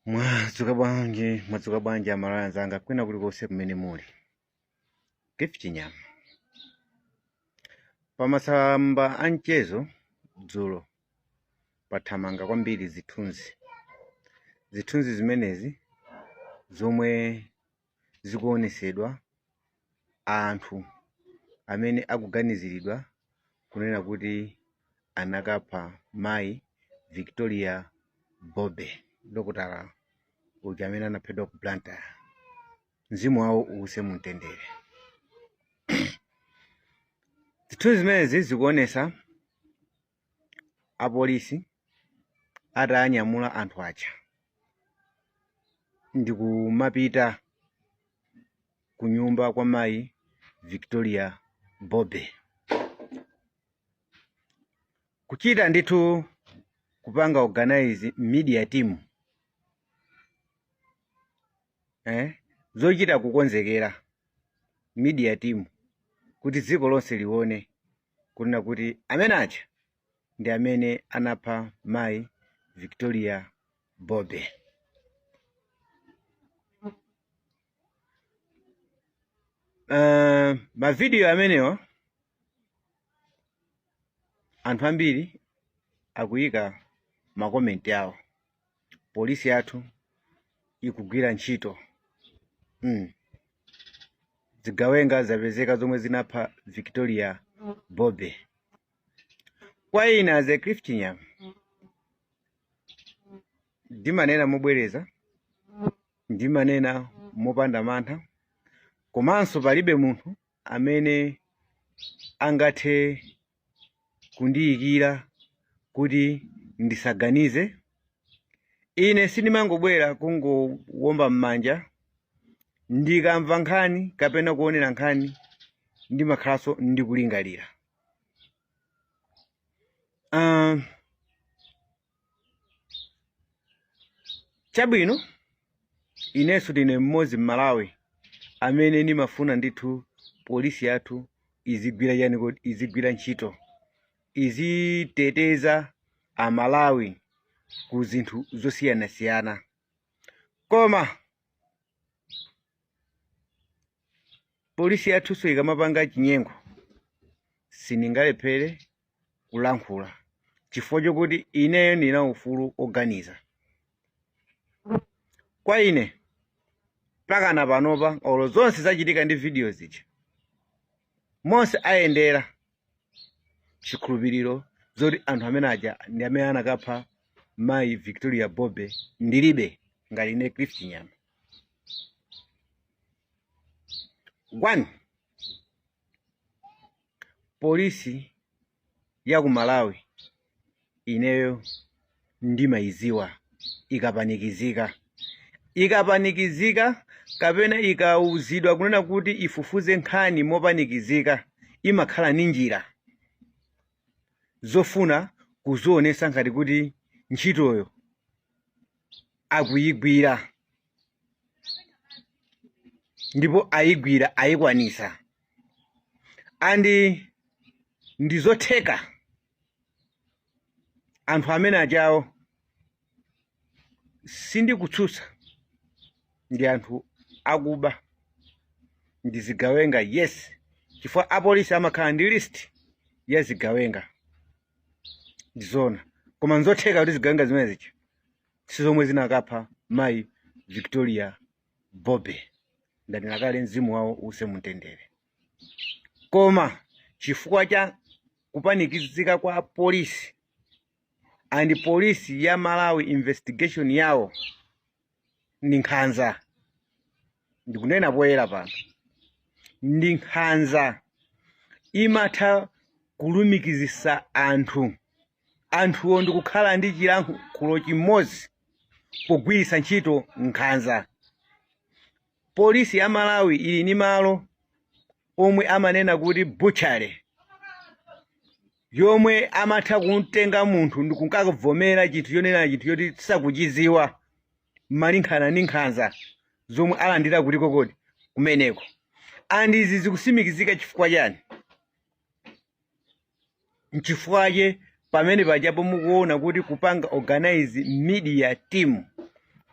Mwadzuka bwanji, mwadzuka bwanji Amalawi anzanga kwina kulikonse kumene muli. Gift Chinyama. Pamasamba a mchezo dzulo pathamanga kwambiri zithunzi. Zithunzi zimenezi zomwe zikuonesedwa anthu amene akuganiziridwa kunena kuti anakapha mayi Victoria Bobe, dokotala uja amene anaphedwa ku Blantyre. Mzimu wawo uwuse mumtendere. Zithunzi zimenezi zikuonesa apolisi atanyamula anthu aja ndikumapita ku nyumba kwa mayi Victoria Bobe kuchita ndithu kupanga organize media team zochita kukonzekera media team kuti dziko lonse lione kunena kuti amene aja ndi amene anapha mayi Victoria Bobe. Mavidiyo amenewa anthu ambiri akuyika makomenti awo. Polisi yathu ikugwira ntchito. Zigawenga zapezeka zomwe zinapha Victoria Bobe. Kwa ine as a Cliff Chinyama ndimanena mobwereza, ndimanena mopanda mantha, komanso palibe munthu amene angathe kundiyikira kuti ndisaganize. Ine sindimangobwera kungowomba m'manja ndikamva nkhani kapena kuonera nkhani, ndimakhalanso ndikulingalira. Chabwino, inenso ndine mmodzi Mmalawi amene ndimafuna ndithu polisi yathu izigwira chani kodi, izigwira ntchito, iziteteza Amalawi ku zinthu zosiyanasiyana. Koma polisi yathunso ikamapanga chinyengo sindingalephere kulankhula chifukwa chokuti ineyo ndina ufulu oganiza. Kwa ine pakana panopa olo zonse zachitika ndi video zija monse ayendera chikhulupiriro zoti anthu amene aja ndi amene anakapha mayi Victoria Bobe ndilibe ngati ine Cliff Chinyama. One, polisi ya ku Malawi ineyo ndimayiziwa ikapanikizika, ikapanikizika kapena ikauzidwa kunena kuti ifufuze nkhani mopanikizika, imakhala ndi njira zofuna kuzionesa ngati kuti ntchitoyo akuyigwira ndipo ayigwira, ayikwanisa, and ndizotheka anthu amene ajawo sindikutsutsa ndi anthu akuba ndi zigawenga, yes, chifukwa apolisi amakhala ndi list ya zigawenga, ndizona. Koma nzotheka kuti zigawenga zimene zija sizomwe zinakapha mayi Victoria Bobe. Ndanena kale, mzimu wawo uuse mumtendere. Koma chifukwa cha kupanikizika kwa polisi and polisi ya Malawi investigation yawo ndi nkhanza, ndikunena poyera pano, ndi nkhanza, imatha kulumikizisa anthu, anthuwo ndikukhala ndi chilankhulo chimodzi pogwiritsa ntchito nkhanza. Polisi ya Malawi ili ndi malo omwe amanena kuti butchery, yomwe amatha kumtenga munthu ndikukavomera chinthu chonena chinthu choti sakuchiziwa malingana ndi nkhanza zomwe alandira kuti kokoti kumeneko. And izi zikusimikizika chifukwa chani? Nchifukwache pamene pajapo mukuona kuti kupanga organize media team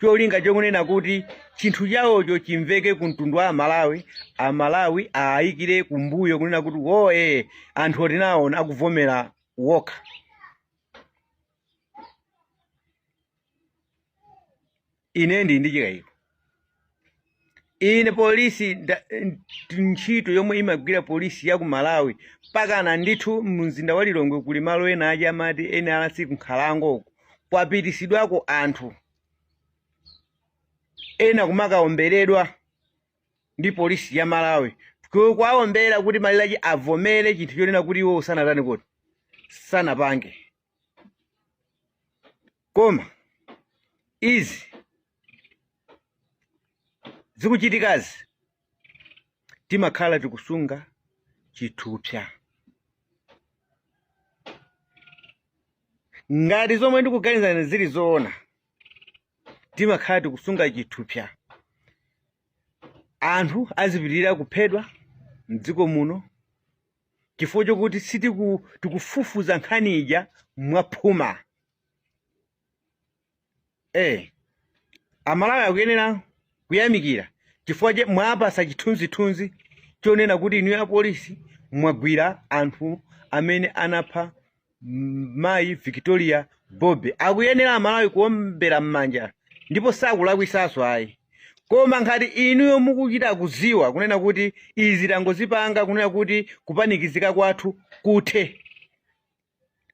Cholinga chokunena kuti chinthu chawocho chimveke ku mtundu wa Amalawi, Amalawi aayikire kumbuyo kunena kuti woye, anthu otinaona akuvomera wokha. Ine ndili ndi chikayiko. Ine polisi ntchito yomwe imagwira polisi ya ku Malawi, pakana ndithu mumzinda wa Lilongwe kuli malo ena aja amati NRC, kunkhalango uku kwapitisidwako anthu ena kumakaomberedwa ndi polisi ya Malawi, kwaombera kuti malirachi avomere chinthu chonena kuti iwo sanatani, kuti sanapange. Koma izi zikuchitikazi, timakhala tikusunga chithupsa. Ngati zomwe ndikuganizana zili zoona, timakhala tikusunga chithupsa. Anthu azipitirira kuphedwa mdziko muno chifukwa chokuti tikufufuza nkhani ija mwaphuma. Amalawi akuyenera kuyamikira chifukwa che mwapasa chithunzithunzi chonena kuti inu apolisi mwagwira anthu amene anapha mayi Victoria Bobe. Akuyenera Amalawi kuombera m'manja ndipo sakulakwisanso ayi. Koma ngati inuyo mukuchita kuziwa kunena kuti izi tangozipanga kunena kuti kupanikizika kwathu kuthe,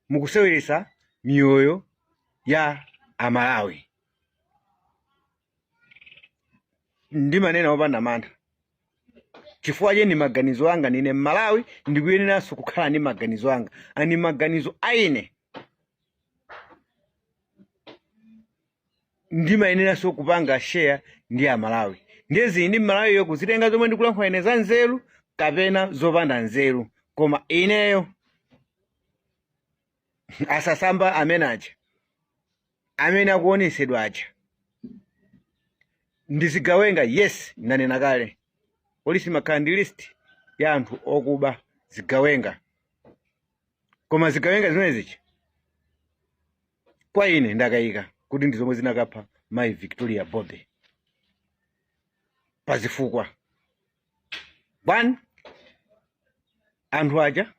mukuseweretsa miyoyo ya Amalawi. Ndimanena opanda mantha chifukwa che ndi maganizo anga. Ndine Mmalawi, ndikuyeneranso kukhala ndi maganizo anga, ani maganizo aine ndimayeneranso kupanga share ndi Amalawi. Ndiye zili ndi Mmalawiyo kuzitenga zomwe ndikulankhula ine za nzeru kapena zopanda nzeru. Koma ineyo asasamba amene aja amene akuonesedwa aja ndi zigawenga. Yes, ndanena kale, polisi imakhala ndi list ya anthu okuba, zigawenga. Koma zigawenga zimene zichi, kwa ine ndakayika kuti ndi zomwe zinakapha mayi Victoria Bobe pazifukwa. One, anthu aja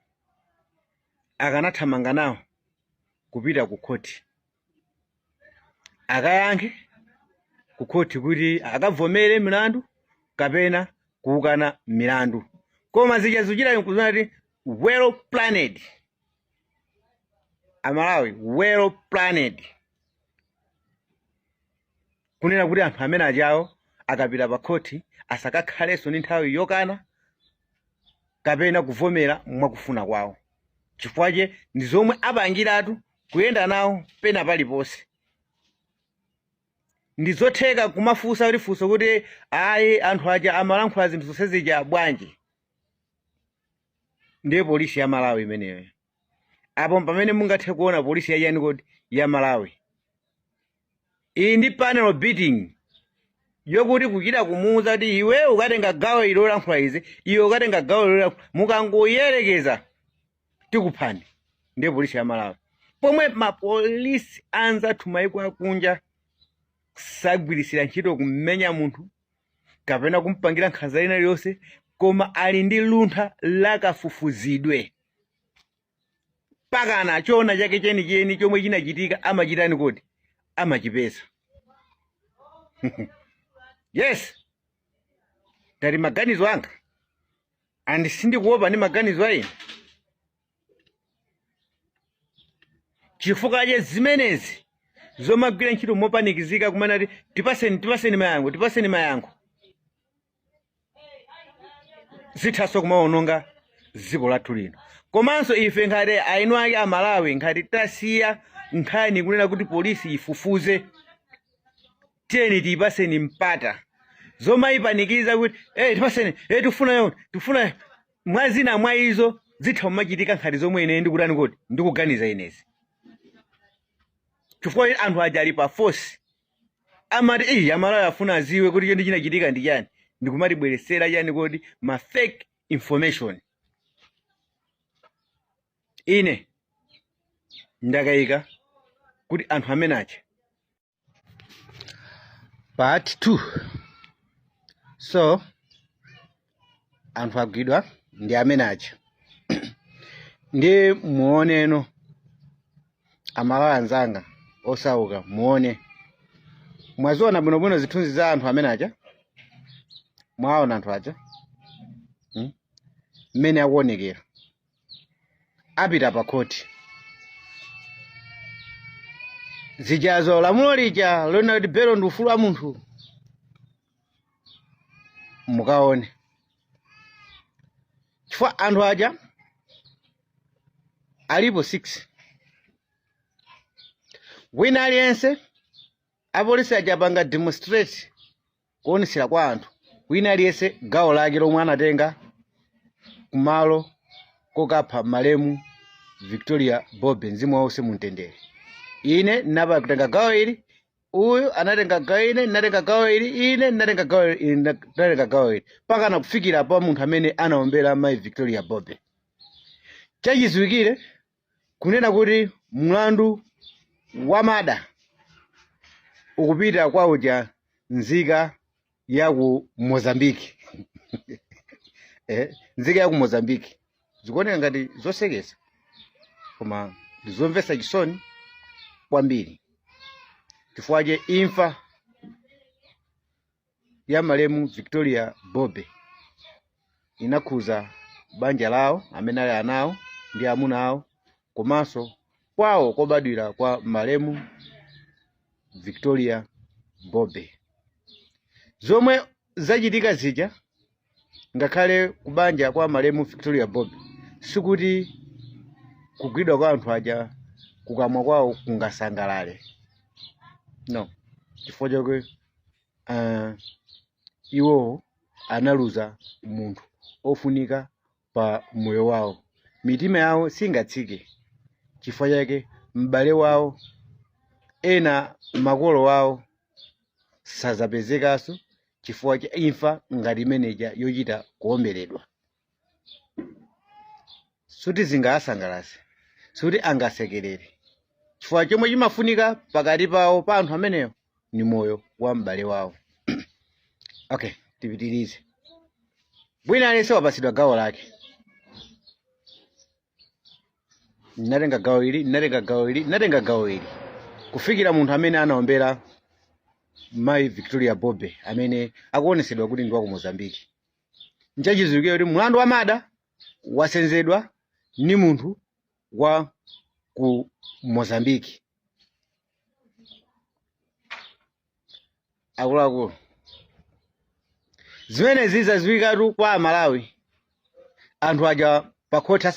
akanathamanga nawo kupita ku khoti, akayankhe ku khoti kuti akavomere milandu kapena kuukana milandu. Koma zija zikuchita nkuzati well planned, Amalawi, well planned, kunena kuti anthu amene ajawo akapita pa khoti asakakhalenso ndi nthawi yokana kapena kuvomera mwakufuna kwawo, chifukwa che ndi zomwe apangiratu kuyenda nawo pena paliponse. Ndi zotheka kumafunsa kuti funso kuti ayi, anthu aja amalankhula zinthu zonse zija bwanji? Ndiye polisi ya Malawi imeneyo. Apo pamene mungathe kuona polisi yachani kodi ya Malawi iyi ndi panel beating yokuti kuchita kumuuza kuti iwe ukatenga gawo ili lolankhula izi, iwe ukatenga gawo ili lolankhula, mukangoyerekeza tikuphani. Ndiye polisi ya Malawi. Pomwe mapolisi anzathu maiko akunja sagwirisira ntchito kumenya munthu kapena kumpangira nkhanza ina iliyonse, koma ali ndi luntha lakafufuzidwe pakana choona chake chenicheni chomwe chinachitika amachitani kodi amachipeza. Yes, ndati maganizo anga and sindikuopa ndi maganizo a ine, chifukwa che zimenezi zomagwira ntchito mopanikizika kumanati tipaseni, tipaseni mayankho, tipaseni mayankho, zithanso kumaononga dziko lathu lino. Komanso ife ngati eni ake Amalawi, ngati tasiya nkhani kunena kuti polisi ifufuze, tiyeni tiyipaseni mpata. Zomayipanikiza kuti hey, tipaseni, hey, tifuna yo, tifuna mwazina mwa izo, zitha kumachitika nkhati zomwe ine ndikutani kuti ndikuganiza inezi, chifukwa anthu aja ali pa force, amati iyi Amalawi afuna aziwe kuti choti chinachitika ndi chani, ndikumatibweresera chani kodi ma fake information. Ine ndakayika kuti anthu amene aja. Part 2. So anthu agwidwa ndi amene aja. Ndiye muoneno, Amalawi anzanga osauka, muone, mwaziona bwinobwino zithunzi za anthu amene aja? Mwaona anthu aja, Mmene akuonekera apita pa khoti. Zijazo lamulo lija lonena kuti belo ndi ufulu wa munthu, mukaone, chifukwa anthu aja alipo 6. Wina aliyense, apolisi aja apanga demonstrate kuonesera kwa anthu wina aliyense gawo lake lomwe anatenga kumalo kokapha malemu Victoria Bobe, mzimu wawo uuse mumtendere. Ine ndinatenga gawo ili, uyu anatenga gawo, ine ndinatenga gawo ili, ine ndinatenga gawo ili, ine ndinatenga gawo ili, mpaka nakufikira pa munthu amene anaombera mayi Victoria Bobe. Chachidziwikire kunena kuti mlandu wa murder ukupita kwa uja nzika ya ku Mozambique, nzika ya ku Mozambique. Zikuoneka ngati zosekesa, koma ndizomvetsa chisoni kwambiri, chifukwa che imfa ya malemu Victoria Bobe inakhuza banja lawo amene ali ana awo ndi amuna awo, komanso kwawo kobadwira kwa malemu Victoria Bobe. Zomwe zachitika zija, ngakhale kubanja kwa malemu Victoria Bobe, sikuti kugwidwa kwa anthu aja kukamwa kwawo kungasangalale, no, chifukwa chake iwowo analuza munthu ofunika pa moyo wawo. Mitima yawo singatsike, chifukwa chake m'bale wawo, ena makolo wawo sazapezekanso chifukwa cha imfa ngati imeneja yochita kuomberedwa. Suti zingawasangalatse, suti angasekerere, chifukwa chomwe chimafunika pakati pawo pa anthu amenewo ni moyo wa m'bale wawo. Okay, tipitirize. Wina aliyense wapatsidwa gawo lake. Ndinatenga gawo ili, ndinatenga gawo ili, ndinatenga gawo ili, kufikira munthu amene anaombera mayi Victoria Bobe amene akuonesedwa kuti ndi wa ku Mozambique. Nchachidziwikire kuti mlandu wa murder wasenzedwa ni munthu wa ku Mozambique. Akuluakulu, zimenezi zadziwikatu kwa Amalawi anthu aja pa khoti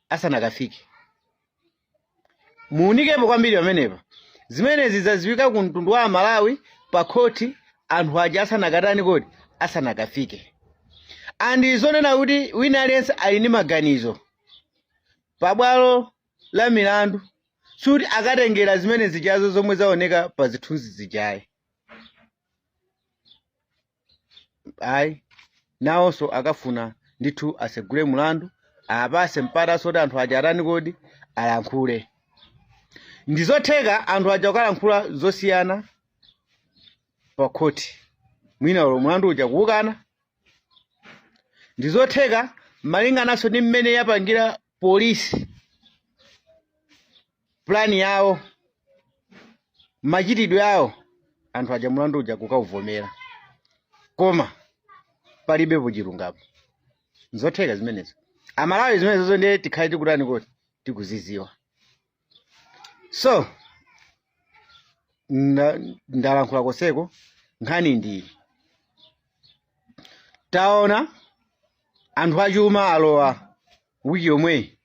asanakafike. Muunikepo kwambiri pamenepa. Zimenezi zadziwika ku mtundu wa Amalawi pa khoti anthu aja asanakatani kodi, asanakafike. And zonena kuti wina aliyense ali ndi maganizo pabwalo la milandu, suti akatengera zimene zijazo zomwe zaoneka pa zithunzi zijayi, ayi. Nawonso akafuna ndithu asegule mulandu, apase mpata soti anthu aja atani kodi, alankhule. Ndizotheka anthu aja kukalankhula zosiyana pa khoti, mwina ulo mulandu uja kuwukana. Ndizotheka malingananso ndi mmene yapangira polisi plani yawo, machitidwe awo, anthu aja mulandu uja kukauvomera, koma palibepo chilungamo. Nzotheka zimenezo, Amalawi. Zimenezo ndiye tikhale tikutani kodi, tikuziziwa. So ndalankhula koseko. Nkhani ndi taona anthu achuma alowa wiki yomweyi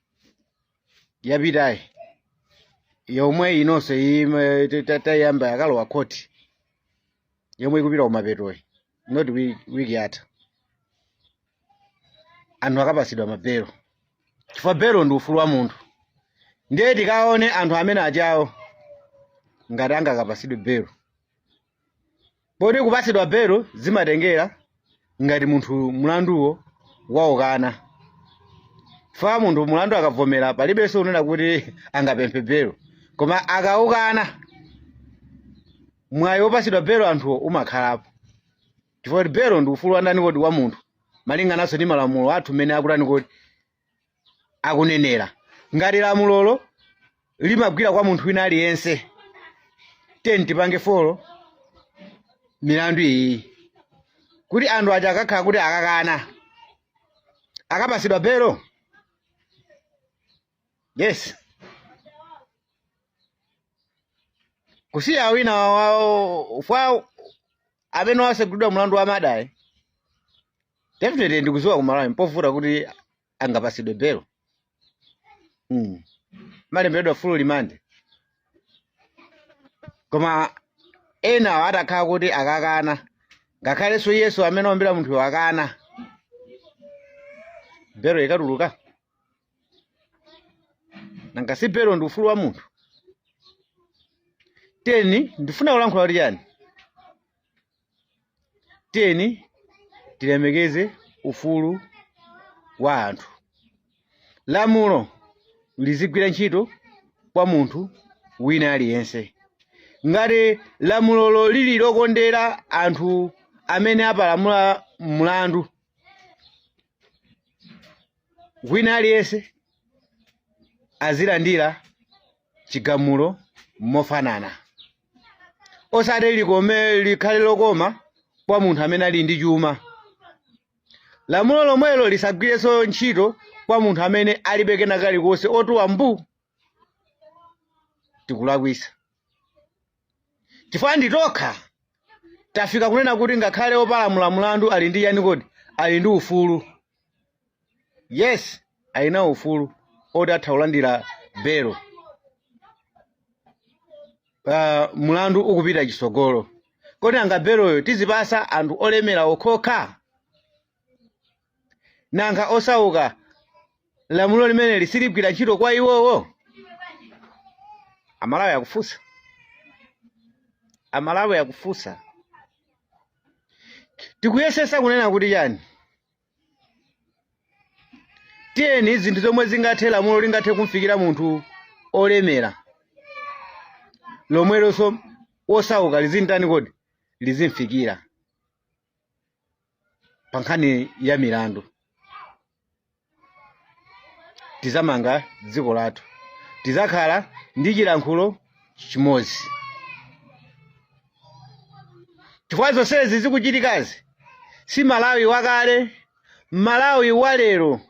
yapitayi, yomwe inonso tayamba yakalowa khoti yomwe ikupita kumapetoyi, not wiki yatha. Anthu akapasidwa mabelo, chifukwa belo ndi ufulu wa munthu. Ndiye tikaone anthu amene ajawo ngati angakapasidwe belo, poti kupasidwa belo zimatengera ngati munthu mlanduwo waukana. Fa munthu mulandu akavomera, palibenso unena kuti angapemphe belo, koma akaukana Mwayi wopasidwa belo anthuwo umakhalapo, chifukwa kuti belo ndi ufulu wa ndani kodi? Wa munthu, malingananso ndi malamulo athu mmene akutani kodi? Akunenera. Ngati lamulolo limagwira kwa munthu wina aliyense, tiyeni tipange follow milandu iyi kuti anthu aja akakhala kuti akakana akapasidwa belo. Yes, kusiya wina fwa amene wasegulidwa mlandu wa murder, definitely ndikuziwa kumalawi mpovuta kuti angapasidwe belo. Malembedwa full remand, koma ena atakhala kuti akakana, ngakhalenso Yesu amene wambira munthu akana, belo ikatuluka. Nanga si belo ndi ufulu wa munthu? Tiyeni, ndifuna kulankhula kuti chani? Tiyeni tilemekeze ufulu wa anthu. Lamulo lizigwira ntchito kwa munthu wina aliyense. Ngati lamulolo lili lokondera anthu amene apalamula mlandu, wina aliyense azilandira chigamulo mofanana, osati likome likhale lokoma kwa munthu amene ali ndi chuma, lamulo lomwelo lisagwirenso ntchito kwa munthu amene alibe kena kalikonse, otuwa mbu. Tikulakwisa, chifukwa nditokha tafika kunena kuti ngakhale opalamula mlandu ali ndi yani kodi? Ali ndi ufulu. Yes, ali nawo ufulu oti atha kulandira belo mulandu ukupita chisogolo. Kodi anga beloyo tizipasa anthu olemera okhokha? Nanga osauka lamulo limeneli siligwira ntchito kwa iwowo? Amalawi akufunsa, Amalawi akufunsa. Tikuyesesa kunena kuti chani? Tiyeni zinthu zomwe zingathe, lamulo lingathe kumfikira munthu olemera, lomwelonso wosauka lizintani kodi? Lizimfikira. Pa nkhani ya milandu, tizamanga dziko lathu, tizakhala ndi chilankhulo chimodzi, chifukwa zonsezi zikuchitikazi si Malawi wakale, Malawi wa lero.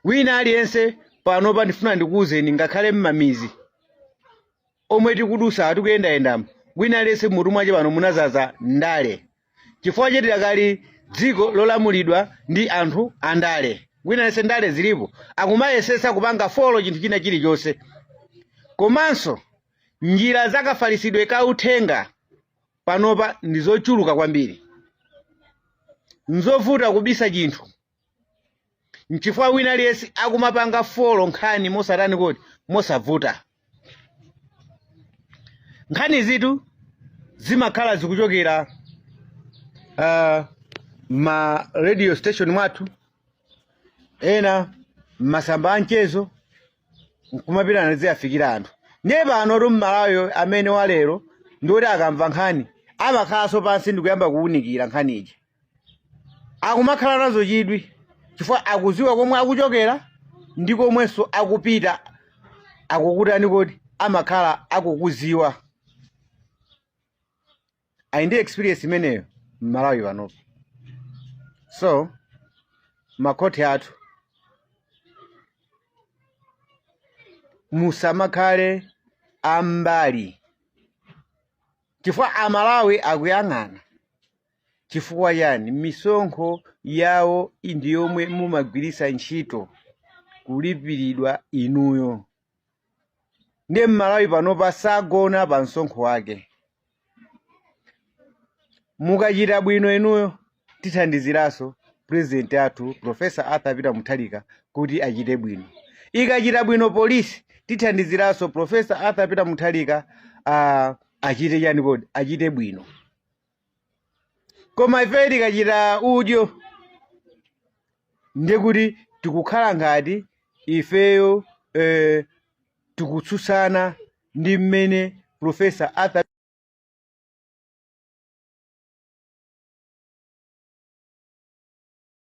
Wina aliyense panopa, ndifuna ndikuwuzeni, ngakhale mmamizi omwe tikudusa, tikuyendayendamo, wina aliyense mutu mwache pano munazaza ndale, chifukwa cheti akali dziko lolamulidwa ndi anthu andale. Wina aliyense ndale zilipo, akumayesesa kupanga follow chinthu china chilichonse. Komanso njira zakafalisidwe ka uthenga panopa ndi zochuluka kwambiri, nzovuta kubisa chinthu. Nchifukwa wina aliyense akumapanga follow nkhani mosatani kodi? Mosavuta. Nkhani zitu zimakhala zikuchokera ma radio station mwathu, ena masamba a mchezo, nkumapita ziyafikira anthu. Ndiye pano tu Mmalawi amene walero ndiwoti akamva nkhani amakhalanso pansi ndikuyamba kuwunikira nkhani iji, akumakhala nazo chidwi, chifukwa akuziwa komwe akuchokera ndi komwenso akupita, akukutani kodi? Amakhala akukuziwa, ali ndi experience imeneyo Mmalawi panopo. So makhoti athu, musamakhale ambali, chifukwa Amalawi akuyang'ana. Chifukwa chani? Misonkho yawo ndi yomwe mumagwiritsa ntchito kulipiridwa inuyo. Ndiye Mmalawi panopa sagona pa msonkho wake. Mukachita bwino inuyo, tithandiziranso president athu Professor Arthur Peter Mutharika kuti achite bwino. Ikachita bwino polisi, tithandiziranso Professor Arthur Peter Mutharika achite chani kodi? Achite bwino. Koma ife tikachita udyo, ndiye kuti tikukhala ngati ifeyo tikutsutsana ndi mmene Professor Arthur